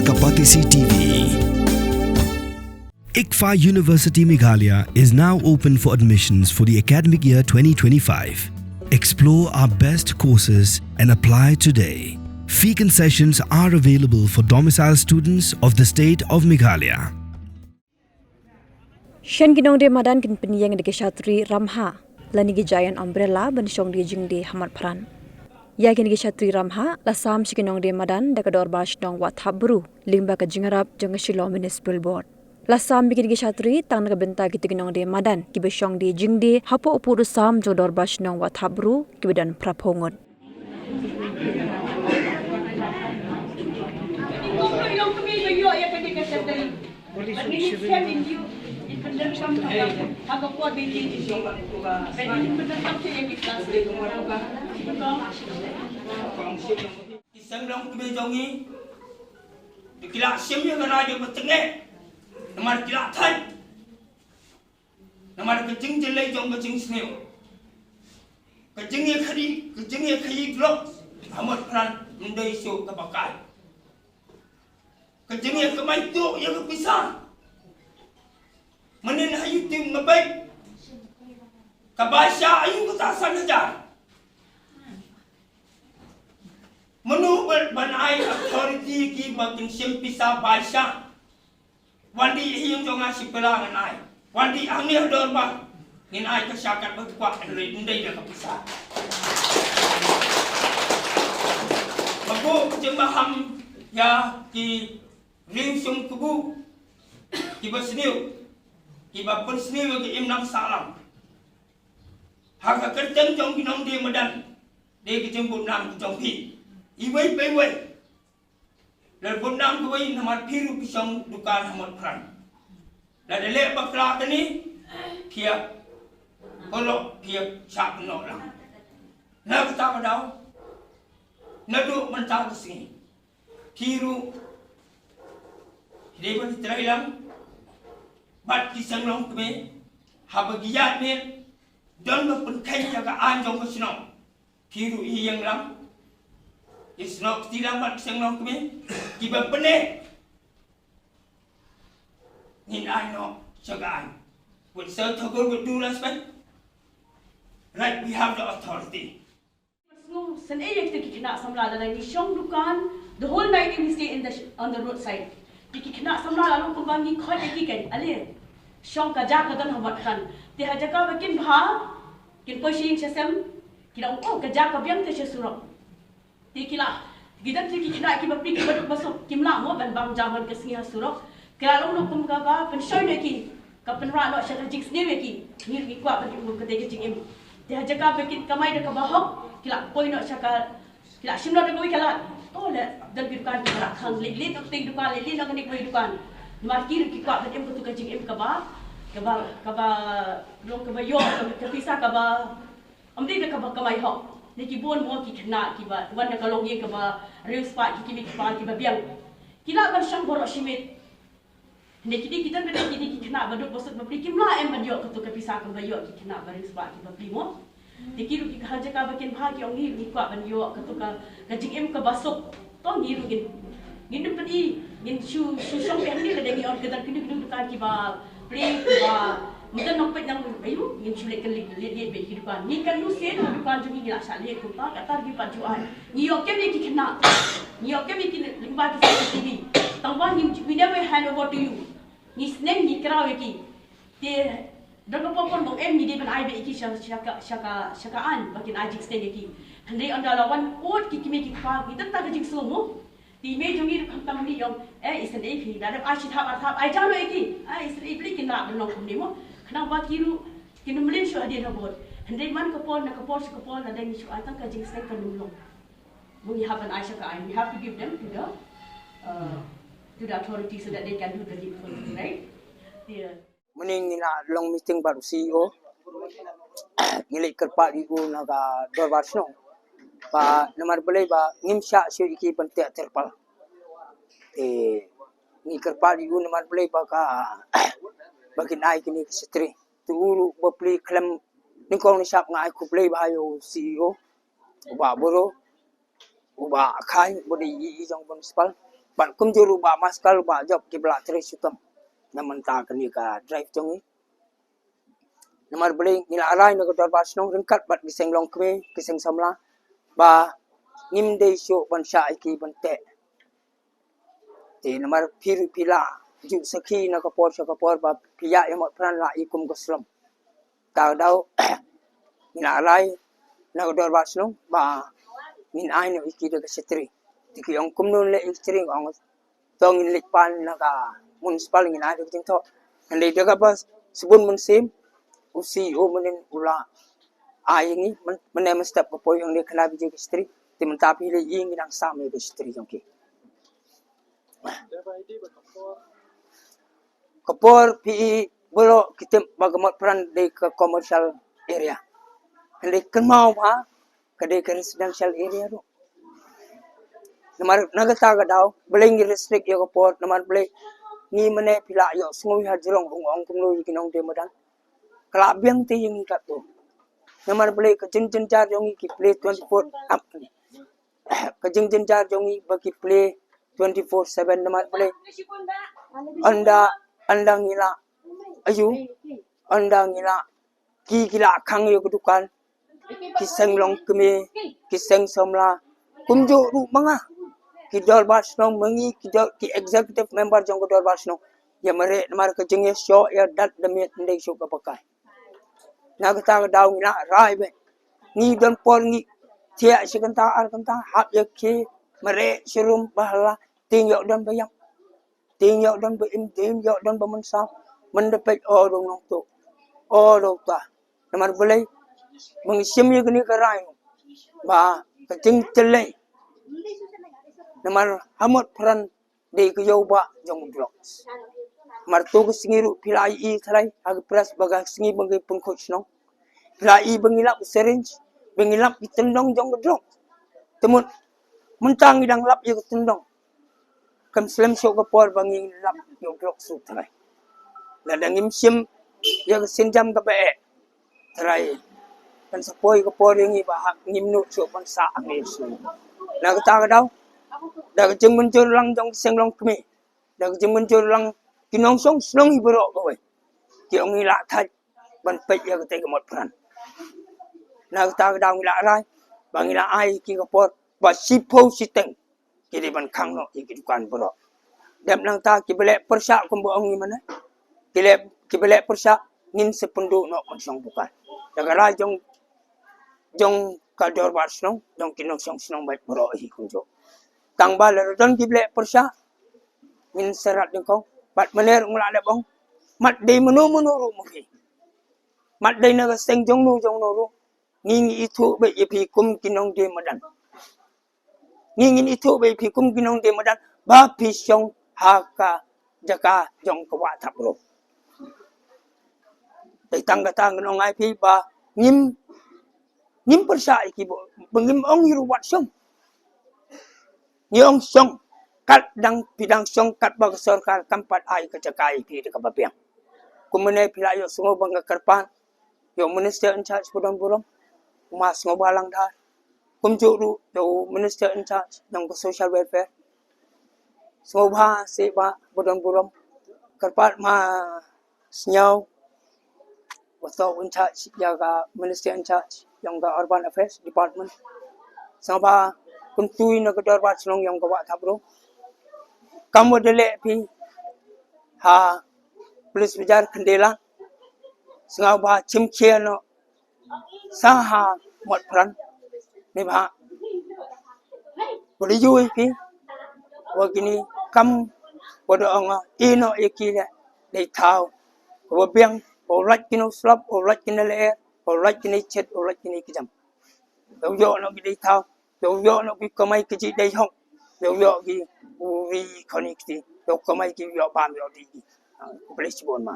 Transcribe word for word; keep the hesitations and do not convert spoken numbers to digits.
Kapatisi T V. ICFAI University Meghalaya is now open for admissions for the academic year twenty twenty-five. Explore our best courses and apply today. Fee concessions are available for domicile students of the state of Meghalaya. Shen ki nongdie madan kin pynïeng da ki shatri ramha lane ki giant umbrella ban shong die jingdie ha Motphran. Ïa kine ki shatri ramha la sam sha ki nongdie madan da ka Dorbar Shnong Wahthapbru lyngba ka jingïarap jong ka Shillong Municipal Board. La sam ïa kine ki shatri tang na ka bynta kito ki nongdie madan kiba shong die jingdie hapoh u pud u sam jong Dorbar Shnong Wahthapbru kiba don phraphew ngut. Ki seng long kmie jong ngi, ki la shim ïa ka radio ba tnge, namar ki la thait, namar ka jingjyllei jong ka jingsniew, ka jingïakhaïi, ka jingïakhaïi glok ha Motphran, ym dei shuh kaba kai. Ka jingïakhaïi tuh ïa ka pisa. Mynnin ha ïu tim nga peit. Ka baisha aïu kata san hajar. Mano ban ai authority ki ba kin shim pisa baisha. Wan dih ha ïing jong nga shi pela ngan ai. Wan dih hangne ha dorbar ngin ai ka sha kat ba ki kwah, hynrei ym dei da ka pisa. Ba buh ka jingbaham ïa ki riewshum kbu kiba sniew, kiba pynsniew ïa ka imlang sahlang. Ha ka kyrteng jong ki nongdie madan, dei ka jingbud nam ka jong phi. Iwei pa iwei. Lada bud nam kawei namar phi ruh phi shong dukan ha Motphran. Lada leh bakla kane, phi ïa paralok, phi ïa shah kynnoh lang. Na kata ka daw, naduh mynta ka sngi, phi ruh dei ban trei lang bad ki seng long kmie, haba ki ïaid miet don ba pynkheiñ ïa ka aiñ jong ka shnong. Phi ruh ïeng lang, ïasnoh kti lang bad ki seng long kmie kiba pyneh. Ngin ai noh sha ka aiñ with such a good, with due respect. Right, we have the authority. Sngewsynei ïa kita ki khynnah samla, lada ngi shong dukan, the whole night we stay in the sh-, on the roadside. Ki, ki khynnah samla la long kumba ngi khot ïa ki, kan ale shong ka jaka don ha Motphran. Te ha jaka ba kin bha, kin poi sha ïing sha sem, ki la ong, oh, ka jaka biang te sha surok. Te ki la, ki don ki khynnah kiba phi, kiba duk ba suk, kim lah mo ban bam ja man ka sngi ha surok. Ki la long noh kum kaba pynshoi noh ïa ki, ka pynrah noh sha ka jingsniew ïa ki. Ngi, ngi kwah ban im kum kata ka jingim. Te ha jaka ba kin kamai da kaba hok, ki la poi noh sha ka, ki la shim noh da kawei ka lad. Oh, leh don ki dukan kiba la khang, leit leit noh kata ka dukan, leit leit noh kane kawei dukan. Namar ki ruh ki kwah ban im kata ka jingim kaba, kaba, kaba long kaba ïoh ka pisa kaba ym dei da kaba kamai hok. Ne ki bun mo ki khynnah kiba wan da ka longïing kaba riewspah, ki kmie ki kpa kiba biang. Ki lah ban shong baroh shi miet. Ne kine ki don, kine ki khynnah ba duk ba suk ba pli kim lah em ban ïoh kato ka pisa kumba ïoh ki khynnah ba riewspah kiba pli mo. Te ki ruh ki, ha jaka ba kin bha, ki ong ngi ruh ngi kwah ban ïoh kato ka, ka jingim kaba suk. To ngi ruh ngin, ngin ym pyni, ngin shu, shu shong beit hangne lada ngi ong ka don kino kino dukan kiba pli, kiba ym don nongpeit nang, aïu, ngin shu leit kylli, leit leit beit ki dukan. Ngi katno sien ha dukan jong ngi ngi la shah leit kumta, kata ruh ngi pat ju ai. Ngi ïoh kem ïa ki khynnah, ngi ïoh kem ïa ki lyngba ki C C T V. Tangba ngi, we never hand over to you. Ngi sneng, ngi kraw ïa ki. Te don ka por pon ba ong em ngi dei ban ai beit ïa ki sha, sha ka, sha ka, sha ka aiñ ba kin ai jingsneng ïa ki. Hynrei ynda la wan ud ki kmie ki kpa, ngi tang ka jingsngew mo. Te i mei jong ngi ruh khamtam ngi ong, eh, isynei phi, lada ai shi thap ar thap, ai jam noh ïa ki. Ai isynei, balei kin rah ban long kumne mo. Khnang ba ki ruh kin ym mlien shuh hadien habud. Hynrei man ka por na ka por sha ka por, lada ngi shu ai tang ka jingsneng kan ym long. Mo, ngi hap ban ai sha ka aiñ, we have to give them to the, uh, to the authority so that they can do the needful thing, right? Te Mynne ngi la long meeting bad u C E O. Ngi leit kyrpad ïa u na ka dorbar shnong ba namar balei ba ngim shah shuh ïa ki ban teh tirpal. Te ngi kyrpad ïa u namar balei ba ka, ba kin ai kine ki shatri. Te u ruh ba plie khlem nyngkong nyngshap, nga ai khublei ba ha ïa u C E O, u Bah Buro, u Bah Khain, ba dei i, i jong municipal. Bad kumjuh ruh Bah Maskal, Bah Jop, kiba la trei shitom na mynta kane ka drive jong ngi. Namar balei ngi la rai na ka dorbar shnong ryngkat bad ki seng longkmie, ki seng samla, ba ngim dei shuh ban shah ïa ki ban teh. Te namar phi ruh phi la ju sakhi na ka por sha ka por ba phi ïaid ïa mot phran la i kum ka slum. Ta ka daw ngi la rai na ka dorbar shnong ba ngin ai noh ïa ki da ka shatri. Te ki ong kumno leh ïa ka shatri, ong to ngin leit pan na ka municipal, ngin ai da ka jingthoh. Hynrei da kaba sbun mynsiem, u C E O mynnin u la ai ïa ngi, myn-, mynne mynstep ka poi ong dei khyndai baje ka shatri. Te mynta phi leit ïa ngi nang sam ïa ka shatri jong ki. Ka por phi i baroh ki tip ba ka mot phran dei ka commercial area. Hynrei kynmaw ba ka dei ka residential area ruh. Namar na kata ka daw balei ngi restrict ïa ka por, namar balei ngi mynne phi la ïohsngew ha jrong ong ong kumno ïa ki nongdie madan. Ka la biang te ïa ngi katto. Namar balei ka jingjynjar jong ngi ki plie twenty-four, ap, ka jingjynjar jong ngi ba ki plie twenty-four seven, namar balei ynda, ynda ngi la ayu, ynda ngi la ki, ki la khang ïa ka dukan, ki seng longkmie, ki seng samla, kumjuh ruh ma nga, ki dorbar shnong ma ngi, ki dor-, ki executive member jong ka dorbar shnong. Ïa mareh namar ka jingïashoh ïa dat da miet, ym dei shuh kaba kai. Na kata ka daw ngi la rai beit. Ngi don por ngi thiah shi kynta ar kynta, hap ïa ki mareh shi rum ba hala, te ïoh don ba ïap, te ïoh don ba im, te ïoh don ba mynsaw. Mynda peit o dong nongtuh, o dong ta. Namar balei ba ngi shim ïa kane ka rai ba ka jingtylli. Namar ha mot phran dei ka ïew ba jong u drugs. Namar to ka sngi ruh phi la ïohi tharai ha ka press ba ka sngi ba ngi pynkhuid shnong, phi la ïohi ba ngi lap u syringe, ba ngi lap ki tyndong jong ka drugs. Te mut mynta ngi dang lap ïa ka tyndong, kam slem shuh ka por ba ngi lap ïa u drugs ruh tharai. Lada ngim shim ïa ka sienjam kaba eh, tharai kan sa poi ka por ïa ngi ba hap ngim nud shuh ban sah hangne shnong. Na kata ka daw, da ka jingmynjur lang jong ki seng longkmie, da ka jingmynjur lang ki nongshong shnong hi baroh kawei, ki ong ngi la thait ban peit ïa katei ka mot phran. Na kata ka daw ngi la rai ba ngi la ai ki ka por ba shiphew shiteng ki dei ban khang noh ïa ki dukan baroh. Dep nangta kiba leh pyrshah kumba ong ngi mynne, ki leh, kiba leh pyrshah ngin sa pynduh noh ban shong dukan. Da ka rai jong, jong ka dorbar shnong, jong ki nongshong shnong bad baroh hi kumjuh. Tang ba lada don kiba leh pyrshah ngin sa rat nyngkong. Bad mynne ruh nga la leh ong, mat dei mano mano ruh ma phi, mat dei na ka seng jongno jongno ruh, ngi ngi ithuh beit ïa phi kum ki nongdie madan. Ngi ngin ithuh beit ïa phi kum ki nongdie madan ba phi shong ha ka jaka jong ka Wah Thap Bro. Te tang kata ngan ong ïa phi ba ngim, ngim pyrshah ïa ki ba, ba ngim ong ïa ruh wat shong. Ngi ong shong, kat dang phi dang shong katba ka sorkar kam pat ai ka jaka ïa phi da kaba biang. Kumne phi la ïohsngew ba nga kyrpad ïa u Minister in charge ba don burom, u Ma Sngewbha Langdar. Kumjuh ruh ïa u Minister in charge jong ka Social Welfare, Sngewbha Syiemlieh ba don burom. Kyrpad Ma Sniaw, uto u in charge ïa ka, Minister in charge jong ka Urban Affairs Department. Sngewbha kyntu na ka dorbar shnong jong ka Wah Thap Bro. Kam wa da leh phi ha Police Bazar Khandela, sngewbha chim khia noh sa ha mot phran. Neibhah wa da ïohi phi wa kine kam wa da ong ïa noh ïa ki leh dei thaw wa biang, wa lait kine u slap, wa lait kine lyer, wa lait kine chet, wa lait kine ki jam. Yow ïoh noh ki dei thaw, yow ïoh noh ki kamai ki jingdei hok, yow ïoh ki u ri khoni kti, yow kamai ki, ïoh bam ïoh dei ki. Khublei shibun ma.